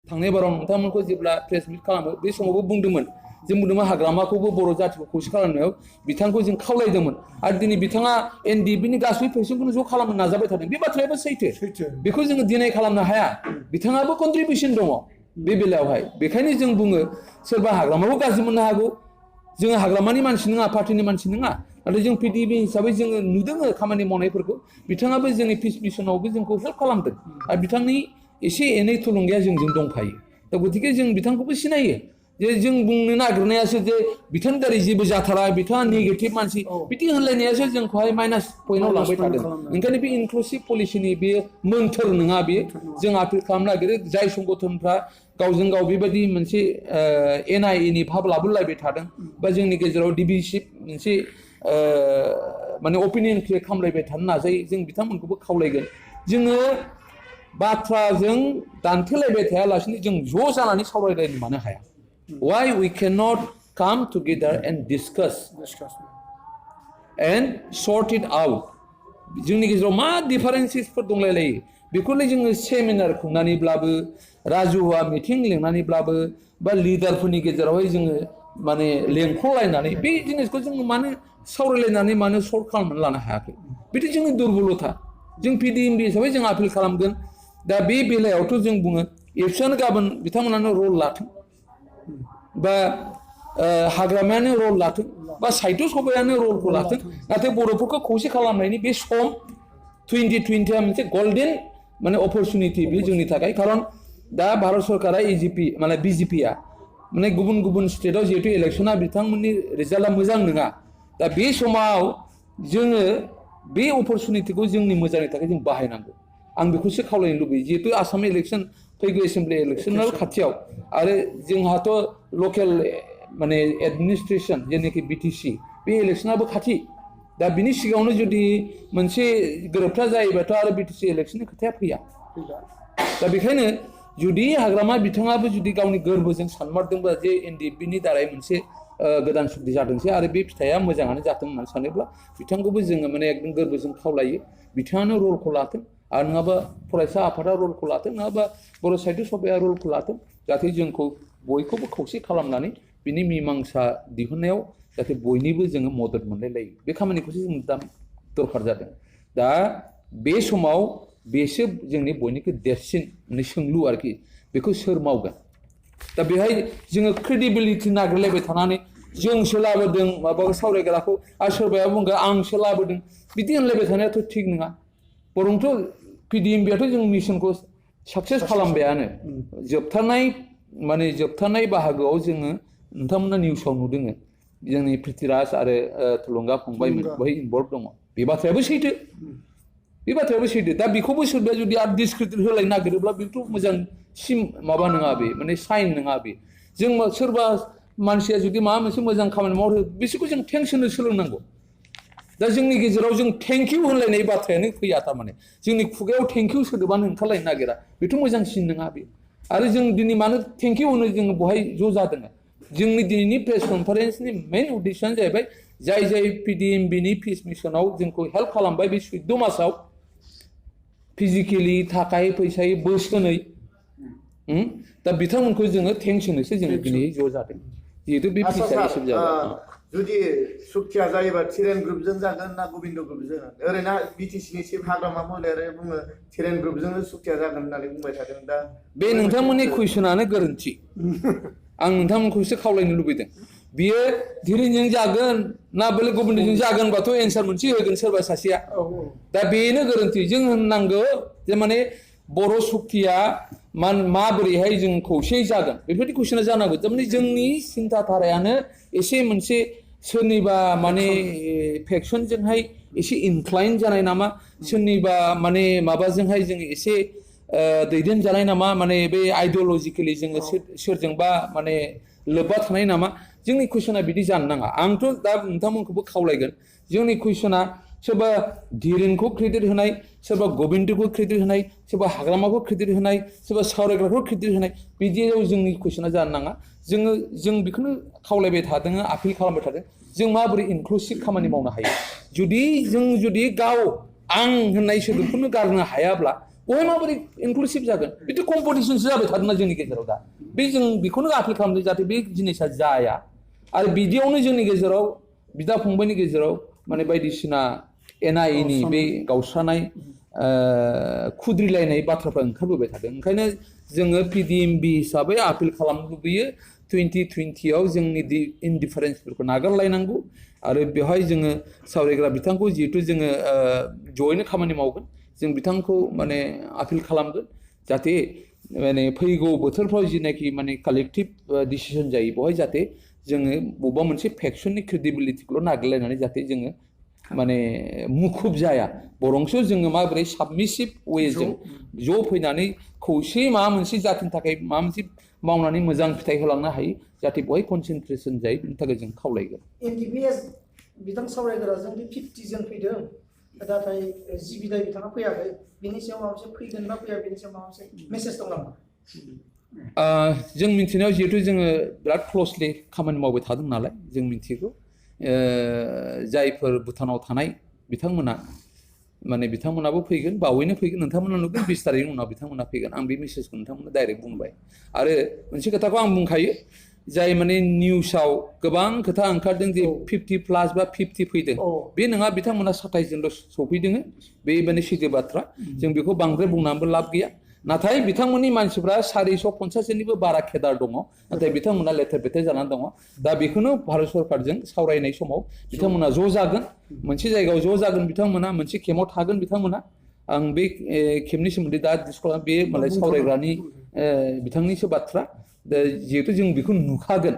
थांनाय बाराव नोंथांमोनखौ जेब्ला प्रेस मिट खालामो बे समावबो बुंदोंमोन जों बुंदोंमोन हाग्रामाखौबो बर' जाथिखौ खौसे खालामनायाव बिथांखौ जों खावलायदोंमोन आरो दिनै बिथाङा एनडिएफबिनि गासै फैसाखौनो ज' खालामनो नाजाबाय थादों बे बाथ्रायाबो सैथो बेखौ जोङो दिनै खालामनो हाया बिथाङाबो कन्ट्रिबिउसन दङ बे बेलायावहाय बेखायनो जों बुङो सोरबा हाग्रामाखौ गाज्रि मोननो हागौ जोङो हाग्रामानि मानसि नङा पार्टिनि मानसि नङा नाथाय जों पिडिबि हिसाबै जोङो नुदों खामानि मावनायफोरखौ बिथाङाबो जोंनि पिस मिशनावबो जोंखौ हेल्प खालामदों आरो बिथांनि एसे एनै थुलुंगाया जोंजों दंफायो दा गतिके जों बिथांखौबो सिनायो जे जों बुंनो नागिरनायासो जे बिथांनि दारै जेबो जाथारा बिथाङा नेगेटिभ मानसि बिदि होनलायनायासो जोंखौहाय माइनास पइन्टआव लांबाय थादों ओंखायनो बे इनक्लुसिभ पलिसिनि बे मोन्थोर नङा बेयो जों आपिल खालामनो नागिरो जाय संगठनफ्रा गावजों गाव बेबायदि मोनसे एनआइएनि भाब लाबोलायबाय थादों बा जोंनि गेजेराव डिभिसिभ मोनसे माने अपिनियन क्रिएट खालामलायबाय थानो नाजायो जों बिथांमोनखौबो खावलायगोन जोङो बाथ्राजों दान्थेलायबाय थायालासिनो जों ज' जानानै सावरायलायनो मानो हाया why we cannot come together and discuss and sort it out जोंनि गेजेराव मा डिफारेन्सेसफोर दंलायलायो बेखौलाय जोङो सेमिनार खुंनानैब्लाबो राजुहुवा मिटिं लिंनानैब्लाबो बा लिडारफोरनि गेजेरावहाय जोङो माने लेंख'लायनानै बे जिनिसखौ जोङो मानो सावरायलायनानै मानो सल्भ खालामनानै लानो हायाखै बेथ' जोंनि दुरबलथा जों पिडिएमबि हिसाबै जों आपिल खालामगोन दा बे बेलायावथ' जों बुङो एबसुआनो गाबोन बिथांमोनानो रल लाथों बा हाग्रामायानो रल लाथों बा साहित्य सभायानो रलखौ लाथों नाथाय बर'फोरखौ खौसे खालामनायनि बे सम 2020 मोनसे गल्डेन माने अपरचुनिटि बे जोंनि थाखाय खारन दा भारत सरकारा एजिपि माने बिजेपिआ माने गुबुन गुबुन स्टेटआव जिहेतु इलेक्सना बिथांमोननि रिजाल्टआ मोजां नङा दा बे समाव जोङो बे अपरचुनिटिखौ जोंनि मोजांनि थाखाय जों बाहायनांगौ आं बेखौसो खावलायनो लुबैयो जिहेतु आसाम इलेक्सन फैगौ एसेम्बलि इलेक्सनाव खाथियाव आरो जोंहाथ' लकेल माने एडमिनिस्ट्रेसन जेनाखि बिटिसि बे इलेक्सनाबो खाथि दा बिनि सिगाङावनो जुदि मोनसे गोरोबथा जायोबाथ' आरो बिटिसि इलेक्सननि खोथाया फैया दा बेखायनो जुदि हाग्रामा बिथाङाबो जुदि गावनि गोरबोजों सानमारदोंबा जे एनडिएफबिनि दारै मोनसे गोदान सुक्ति जादोंसै आरो बे फिथाइया मोजाङानो जाथों होननानै सानोब्ला बिथांखौबो जोङो माने एकदम गोरबोजों खावलायो बिथाङानो रलखौ लाथों आरो नङाबा फरायसा आफादा रलखौ लाथों नङाबा बर' साहित्य सभाया रलखौ लाथों जाहाथे जोंखौ बयखौबो खौसे खालामनानै बिनि मीमांसा दिहुननायाव जाहाथे बयनिबो जोङो मदद मोनलायलायो बे खामानिखौसो जों दा दरखार जादों दा बे समाव बेसो जोंनि बयनिख्रुइ देरसिन माने सोंलु आरोखि बेखौ सोर मावगोन दा बेहाय जोङो क्रेडिबिलिटि नागिरलायबाय थानानै जोंसो लाबोदों माबाखौ सावरायग्राखौ आरो सोरबाया बुंगोन आंसो लाबोदों बिदि होनलायबाय थानायाथ' थिग नङा बरंथ' पिडिएमबिआथ' जों मिशनखौ साक्सेस खालामबायानो जोबथारनाय बाहागोआव जोङो नोंथांमोना निउसाव नुदों जोंनि प्रिथिराज आरो थुलुंगा फंबायमोन बेवहाय इनभल्भ दङ बे बाथ्रायाबो सैथो दा बेखौबो सोरबाया जुदि आरो डिसक्रेडिट होलायनो नागिरोब्ला बेथ' मोजां माबा नङा बे माने साइन नङा बे जों सोरबा मानसिया जुदि माबा मोनसे मोजां खामानि मावो बिसोरखौ जों थेंक्स होनो सोलोंनांगौ दा जोंनि गेजेराव जों थेंक इउ होनलायनाय बाथ्रायानो फैया थारमाने जोंनि खुगायाव थेंक इउ सोदोबानो ओंखारलायनो नागिरा बेथ' मोजांसिन नङा बे आरो जों दिनै मानो थेंक इउ होनो जोङो बहाय ज' जादों जोंनि दिनैनि प्रेस कनफारेन्सनि मेइन उद्देश्यआनो जाहैबाय जाय पिडिएमबिनि पिस मिशनाव जोंखौ हेल्प खालामबाय बे 14 मासाव फिजिकेलि थाखाय फैसायै बोसोनै दा बिथांमोनखौ जोङो थेंक्स होनोसो जोङो दिनै ज' जादों जिहेतु बे फिसा एसे जाबाय जुदि सुक्तिया जायोबा थिरेन ग्रुपजों जागोन ना गोविन्द ग्रुपजों ओरैनो बिटिसिनि चिफ हाग्रामा महोदया बुङो थिरेन ग्रुपजोंनो सुक्तिया जागोन होननानै बुंबाय थादों दा बे नोंथांमोननि कुइसनानो गोरोन्थि आं नोंथांमोनखौसो खावलायनो लुबैदों बियो धिरेनजों जागोन ना बेलेग गोविन्दजों जागोनबाथ' एन्सार मोनसे होगोन सोरबा सासेया दा बेनो गोरोन्थि जों होननांगौ जे माने बर' सुक्तिया माबोरैहाय जों खौसेयै जागोन बेफोरबायदि कुइसना जानांगौ थारमाने जोंनि सिन्था धारायानो एसे मोनसे सोरनिबा माने फेक्सनजोंहाय एसे इनक्लाइन जानाय नामा सोरनिबा माने माबाजोंहाय जों एसे दैदेनजानाय नामा माने बे आइडिअलजिकेलि जोङो सोरजोंबा माने लोब्बा थानाय नामा जोंनि कुइसना बिदि जानो नाङा आंथ' दा नोंथांमोनखौबो खावलायगोन जोंनि कुइसना सोरबा धिरेनखौ क्रेडिट होनाय सोरबा गोविन्दखौ क्रेडिट होनाय सोरबा हाग्रामाखौ क्रेडिट होनाय सोरबा सावरायग्राखौ क्रेडिट होनाय बिदियाव जोंनि कुइसना जानो नाङा जों बेखौनो खावलायबाय थादों आपिल खालामबाय थादों जों माबोरै इनक्लुसिभ खामानि मावनो हायो जुदि गाव आं होननाय सोदोबखौनो गारनो हायाब्ला बहाय माबोरै इनक्लुसिभ जागोन बेथ' कम्पिटिसनसो जाबाय थादोंना जोंनि गेजेराव दा बे जों बेखौनो आपिल खालामदों जाहाथे बे जिनिसा जाया आरो बिदियावनो जोंनि गेजेराव बिदा फंबायनि गेजेराव माने बायदिसिना एना एनि बे गावस्रानाय खुद्रिलायनाय बाथ्राफ्रा ओंखारबोबाय थादों ओंखायनो जोङो PDMB हिसाबै आपिल खालामनो लुबैयो 2020 आव जोंनि इनडिफारेन्सफोरखौ नागारलायनांगौ आरो बेवहाय जोङो सावरायग्रा बिथांखौ जिहेतु जोङो जयैनो खामानि मावगोन जों बिथांखौ माने आपिल खालामगोन जाहाथे माने फैगौ बोथोरफ्राव जिनाखि माने कालेक्टिभ डिसिजन जायो बेवहाय जाहाथे जोङो बबेबा मोनसे फेक्सननि क्रेडिबिलिटिखौल' नागारलायनानै जाहाथे जोङो माने मुखुब जाया बरंसो जोङो माबोरै साबमिसिभ वेजों ज' फैनानै खौसेयै माबा मोनसे जातिनि थाखाय माबा मोनसे मावनानै मोजां फिथाइ होलांनो हायो जाहाथे बेवहाय कनसेन्ट्रेसन जायो बेनि थाखाय जों खावलायगोन NDB बिथां सावरायग्राजों 50 जन फैदों नाथाय जि बिदाय बिथाङा फैयाखै बिनि सायाव माबा मोनसे फैगोन ना फैया बिनि सायाव माबा मोनसे मेसेज दं नामा जों मिथिनायाव जिहेतु जोङो बिराद क्लसलि खामानि मावबाय थादों नालाय जों मिथिगौ जायफोर भुटानाव थानाय बिथांमोना माने बिथांमोनाबो फैगोन बावैनो फैगोन नोंथांमोना नुगोन 20 तारिखनि उनाव बिथांमोना फैगोन आं बे मेसेजखौ नोंथांमोननो डाइरेक्ट बुंबाय आरो मोनसे खोथाखौ आं बुंखायो जाय माने निउसाव गोबां खोथा ओंखारदों जे 50+ बा 50 फैदों बे नङा बिथांमोना 27 जनल' सफैदों बे माने सैथो बाथ्रा जों बेखौ बांद्राय बुंनानैबो लाब गैया नाथाय बिथांमोननि मानसिफ्रा 450 जननिबो बारा केदार दङ नाथाय बिथांमोना लेथेर फेथेर जानानै दङ दा बेखौनो भारत सरकारजों सावरायनाय समाव बिथांमोना ज' जागोन मोनसे जायगायाव ज' जागोन बिथांमोना मोनसे केम्पआव थागोन बिथांमोना आं बे केम्पनि सोमोन्दै दा डिसकास बे मालाय सावरायग्रानि बिथांनिसो बाथ्रा दा जिहेतु जों बेखौ नुखागोन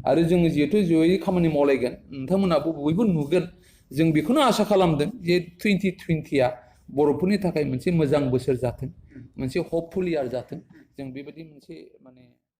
आरो जोङो जिहेतु जयै खामानि मावलायगोन नोंथांमोनाबो बयबो नुगोन जों बेखौनो आसा खालामदों जे 2020आ बर'फोरनि थाखाय मोनसे मोजां बोसोर जाथों मोनसे हपफुल यार जाथों जों बेबायदि मोनसे माने